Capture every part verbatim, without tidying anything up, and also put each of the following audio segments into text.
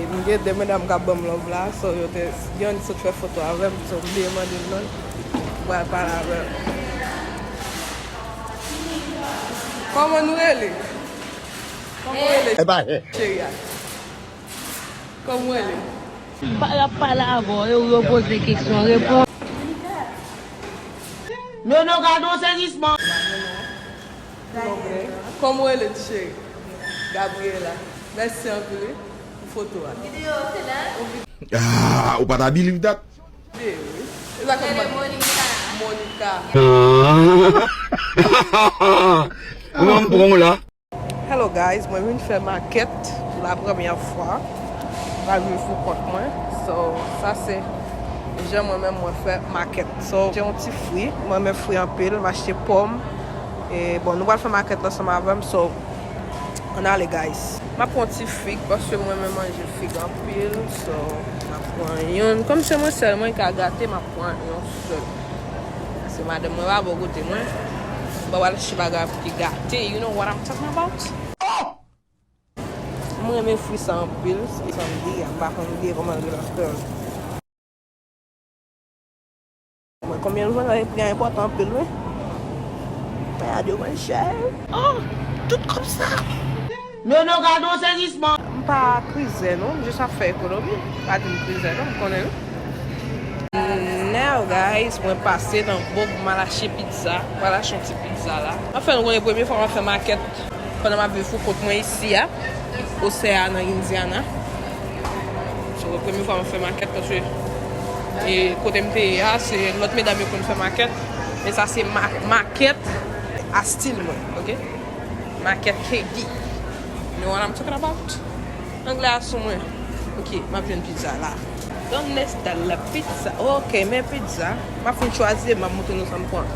M gen de medam k ap ban m love la, so yo te gen youn sot fè foto avè m, so m bliye mande l non. M pral pale avè l. Kòman nou rele? Kòman w rele? Cheri a. Kòman w rele? Pa, y ap pale avè w, yo, yo poze kesyon, reponn. Nono, gade yon sezisman. Kòman w rele, ti cheri? Gabriela. Mèsi anpil, wi, pou foto a. Videyo, se la? Ah, ou pa ta believe that? Videyo, wi. E sa kòman? Monica. Monica. Ou wè m pran w la? Hello guys, mwen vin fè makèt pou la premyè fwa. Mwen al viv pou kont mwen. So, sa se jan mwen menm mwen fè makèt. So, se yon ti fri. Mwen renmen fri anpil. M achte pòm. E bon, nou pral fè makèt la ansanm avè m. So, ann ale guys. M ap pran yon ti fig paske mwen renmen manje fig anpil. So, m ap pran youn. Kòm se mwen sèl mwen ki ka gate, m ap pran yon sèl. Se madanm mwen pa bò kote mwen. M pa pral achte bagay pou ki gate. You know what I'm talking about? Oh! M renmen fri sa anpil. Se sa m di a. M pa konn bliye kòman l rele ankò. Mwen, konbyen l vann la, pri a enpòtan anpil, wi. Gade yo vann chè. Oh! Tout kòb sa. Nono, gade yon sezisman. M pa krizè non, m jis ap fè ekonomi. Pa di m krizè non, m konnen wi. Now guys, mwen pase nan Bòk, m al achte pizza. M al achte yon ti pizza la. Anfen, nou konnen premye fwa m ap fè makèt pandan m ap viv pou kont mwen isi a, Osè a nan Indiana. So, premye fwa m ap fè makèt paske e kote m te ye a, se lòt medam yo konn fè makèt. Men sa se ma-, makèt a stil mwen, oke? Makèt K D. You know what I'm talking about? Anglè a sou mwen. Ok, m ap jwenn pizza la. Donde está la pizza? Ok, men pizza. M ap fin chwazi, m ap montre nou sa m pran.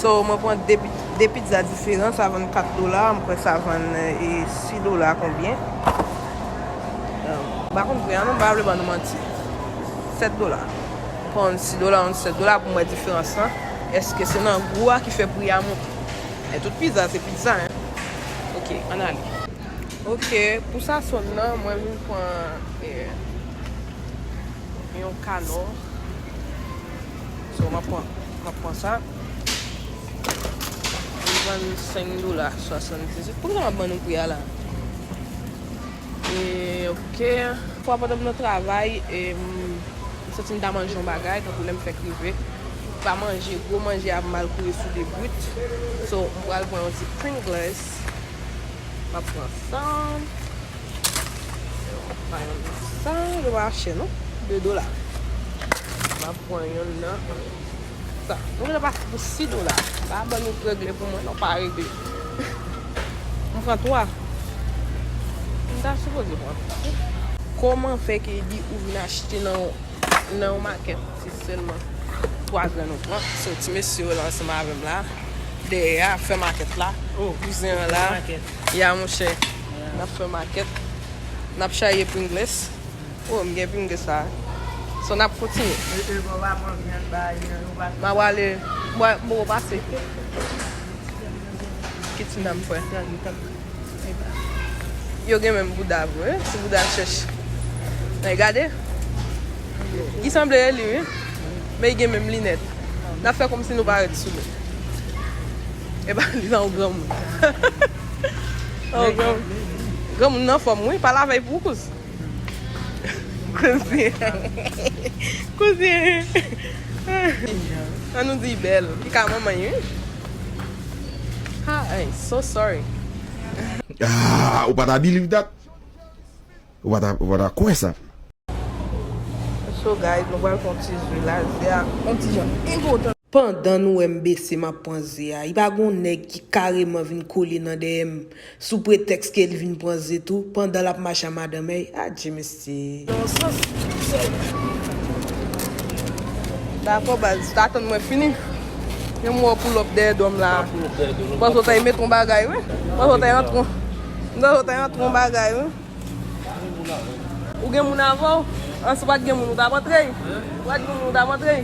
So, mwen pran de, pi- de pizza diferan, sa vann kat dola, m kwè sa vann e, sis dola konbyen. Um, m pa konn pri a non, m pa vle ban nou manti. Sèt dola. Pran sis dola, yon sèt dola pou m wè diferans lan. Èske se nan gou a ki fè pri a monte? E tout pizza, se pizza, hein. Ok, ann ale. Ok, pou sasonn nan, mwen vin pran eh, yon kanò. So, m ap pran, m ap pran sa. Li vann senk dola swasanndizuit. Poukisa m ap ban nou pri a la? E, ok. Fwa pandan m nan travay, e, m santi m ta manje yon bagay, tankou lè m fèk rive. Pa manje, gwo manje ap mal kouri sou de brit. So, m pral pran yon ti Pringles. M ap pran sa. Pa yon sa, yo pa chè non. De dola. M ap pran youn nan sa. Nou genlè pase pou sis dola. Pa ban nou regle pou mwen, non, pa regle. M pran twa. M ta sipoze pran twa. Kòman fè ke di ou vin achte nan, nan yon makèt, se sèlman twa grenn ou pran? So, ti mesye yo la ansanm avè m la. Dèyè a, fè makèt la. Kouzen an la. Ya, monchè. N ap fè makèt. N ap chaye Pringles. Oh, m gen Pringles la. So, n ap kontinye. M a prale. Mwen, m poko pase. Ki ti nan m fè? Yo gen menm bouda vre, ti bouda chèch. Ay, gade. Li sanble e li, wi. Men li gen menm linèt. N ap fè kòmsi nou pa ret sou li. E pa li la, yon granmoun. Oh, granmoun. Granmoun nan fòm, wi. Pale avè l pou ou, kouz. Kouzin. Kouzin. An nou di bèl. Li ka manman, wi. Hi, so sorry. Ah, ou pa ta believe that? Ou pa ta, ou pa ta kwè sa? So, guys, nou pral fè yon ti zwe la. Zwe a, yon ti jan enpòtan. Pandan nou wè m bese, m ap pran ze a, li pa gon nèg ki kareman vin kole nan dèyè m sou pretèks ke li vin pran ze tou, pandan l ap mache a madanm, èy, adje mesye. Dakò, baz, ta tann mwen fini. Men m wè w pull up dèyè do m la. Panse w ta met yon bagay, wi. Panse w ta antre, panse w ta antre yon bagay, wi. Ou gen moun avè w? An, si w pa t gen moun, ou t ap antre? Ou pa t gen moun, ou t ap antre?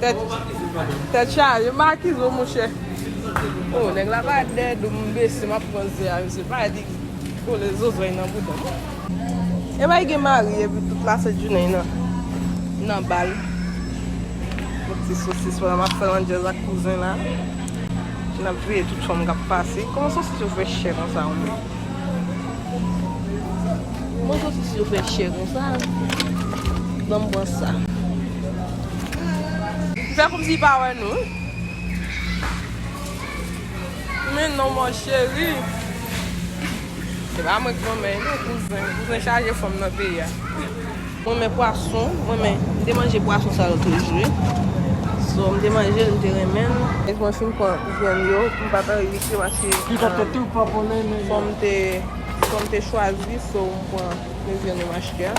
Tèt, tèt chaje, m pa akize w, monchè. Oh, nèg la parèt dèyè do m, m bese, m ap pran ze a, mesye, pa di kole zozwèy nan bouda m. E bay gen mari epi tout lasent jounen nan, nan bal. Yon ti sosis la, m ap fè landjèz ak kouzen la. N ap veye tout fanm k ap pase. Kòman sosis yo fè chè konsa, ou menm? Kòman sosis yo fè chè konsa? Ban m pran sa. Fè kòmsi pa wè nou. Men non, mon cheri. Se pa mwen k manman non, kouzen. Kouzen chaje fanm nan peyi a. Mwen renmen pwason, mwen renmen, m te manje pwason sa lòt jou wi. So, m te manje l, m te renmen l. E mwen fin pran vyann yo, m pa ta revite paske, um, fò m te, fò m te chwazi, so m pran men vyann yo m achte a.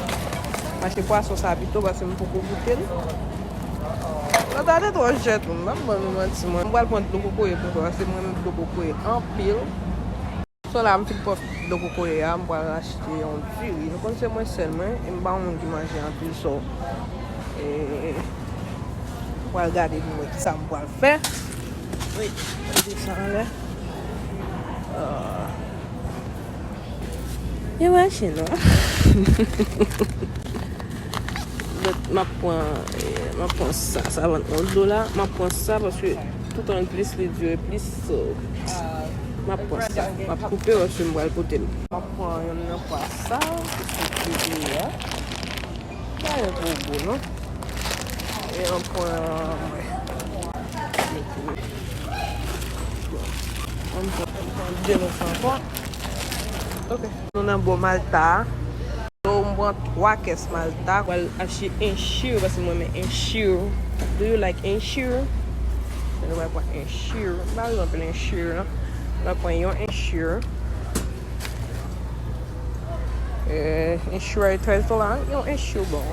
M achte pwason sa pito paske m poko goute l. Lòt la te twò chè tou, m p ap ban nou manti mwen. M pral pran dlo kokoye pou mwen, paske mwen renmen dlo kokoye anpil. So la, m fin pran dlo kokoye a, m pral achte yon diri. Nou konn se mwen sèl mwen, e m pa yon moun ki manje anpil, so, e, m pral gade pou mwen kisa m pral fè. Wi, mete sa anlè. Ah. E mache non. Donk, m ap pran, eh, m ap pran sa, sa vann yon dlo la. M ap pran sa paske tout an plis li dire plis, so, m ap pran sa. M ap koupe paske m pral pote l. M ap pran youn nan pwa sa, ki se pli a. Pa yon gwo gwo non. E m pran, m pran, m pran de lòt ankò. Ok. Nou nan bò Malta a. So, m pran twa kès Malta. Pral achte enchir, paske mwen renmen enchir. Do you like enchir? Mwen pral pran enchir. M pa renmen anpil enchir, non. Mwen pran yon enchir. Eh, enchir a trèz dola, yon enchir bon.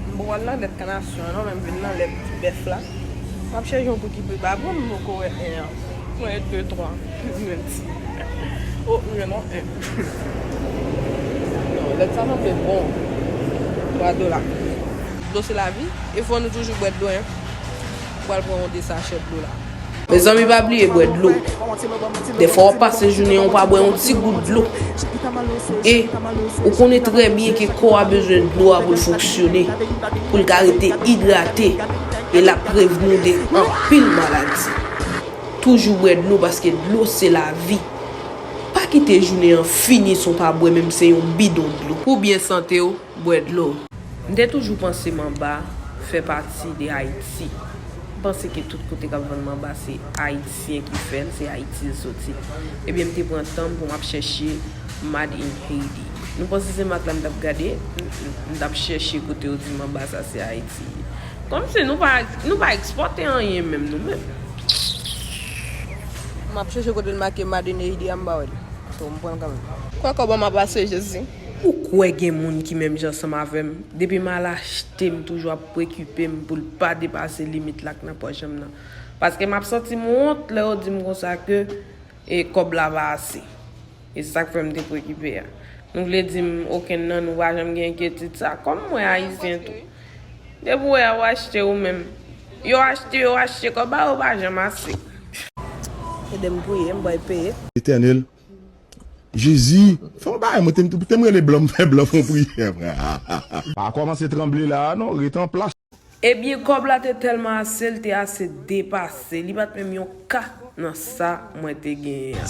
M pral nan lèt kanasyon an, non, men m vin nan lèt bèf la. M ap chèche yon pou ki pi ba pou m poko wè en an. Mwen de twa. Mèsi. Oh, mwen non, en. Non, lèt sa sanble bon. Twa dola. Dlo se lavi, e fò nou toujou bwè dlo, en. M pral pran yon de sachè dlo la. Mezanmi, pa bliye bwè dlo. Dèfwa w ap pase jounen an, w pa bwè yon ti gout dlo. E ou konnen trè byen ke kò a bezwen dlo a pou l fonksyone, pou l ka rete idrate, e l ap prevni w de anpil maladi. Toujou bwè dlo, paske dlo se lavi. Pa kite jounen an fini san w pa bwè menm se yon bidon dlo. Pou byen sante w, bwè dlo. M te toujou panse manba fè pati de Ayiti. M panse ke tout kote k ap vann manba se Ayisyen ki fè l, se Ayiti l soti. Ebyen, m te pran tan m pou m ap chèche Made in Haiti. Nou panse se mak la m t ap gade? M, m, m t ap chèche kote yo di manba sa se Ayiti. Kòmsi nou pa, nou pa ekspòte anyen menm nou menm. M ap chèche kote l make Made in Haiti a, m pa wè l. So, m pran l kanmenm. Kwè kòb an m ap pase, Jezi. Ou kwè gen moun ki menm jan ansanm avè m? Depi m al achte, m toujou ap prekipe m pou l pa depase limit la k nan pòch an m nan. Paske m ap santi m wont lè yo di m konsa ke, e, kòb la pa ase. E se sa k fè m te prekipe a. Nou vle di m okenn nan nou pa janm gen enkyetid sa? Kòm mwen ayisyen tou. Depi w wè yo achte ou menm. Yo achte, yo achte, kòb a yo pa janm ase. Ede m priye, m pral peye. Etènèl, Jezi, fè yon bagay, mwen te, te m rele blan, m fè blan fè yon priyè, frè. Pa kòmanse tranble la a non, ret an plas. Ebyen, kòb la te tèlman ase, l te ase depase. Li pa t menm yon ka nan sa mwen te genyen an.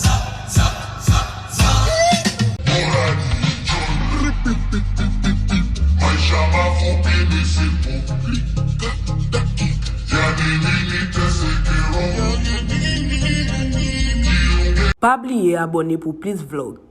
Pa bliye abòne pou plis vlòg.